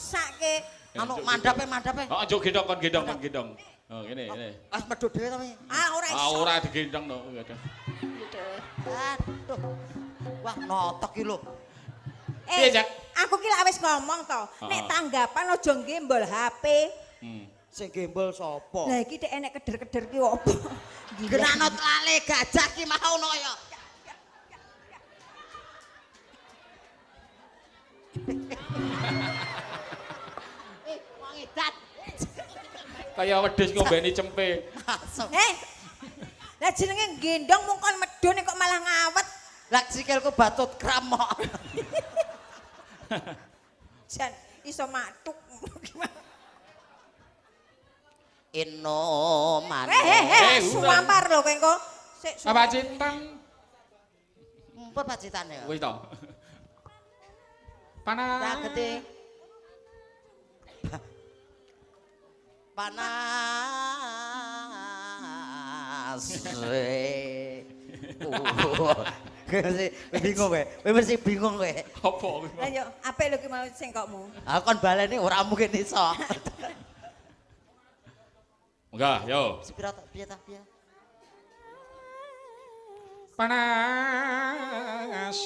Mesake. Anu mandhape mandhape. Oh, njuk gendong kon gendong kon gendong. Oh, ngene ngene. Wis medhot dhewe to mi. Ah, ora Ah, iso. ora digendong to. Aduh. Wah, notok ki lho. Eh, Piye, Jak? aku ki lak wis ngomong to, nek tanggapan aja gembol HP. Sing gembol sapa? Lah iki nek enek keder-keder ki opo? Gila. Genakno tlale gajah ki mau no ya. Eh, wong edan. Kaya wedhus ngombeni cempe. Masuk. Eh. Lah jenenge gendong mung kon medhun kok malah ngawet. Lah sikilku batut kram kok. Jan iso matuk. Ino mane. Eh eh eh, Eh, suwampar lho kowe engko. Sik Pacitan. Mumpun pacitane ya. Wis to. Panas. Sagete. Panas. Kowe mesti bingung kowe. Kowe mesti bingung kowe. Apa kuwi? Lah yo apik lho ki mau sengkokmu. Aku kon baleni ora mungkin iso. Enggak, yo. Sepira ta piye ta piye? Panas.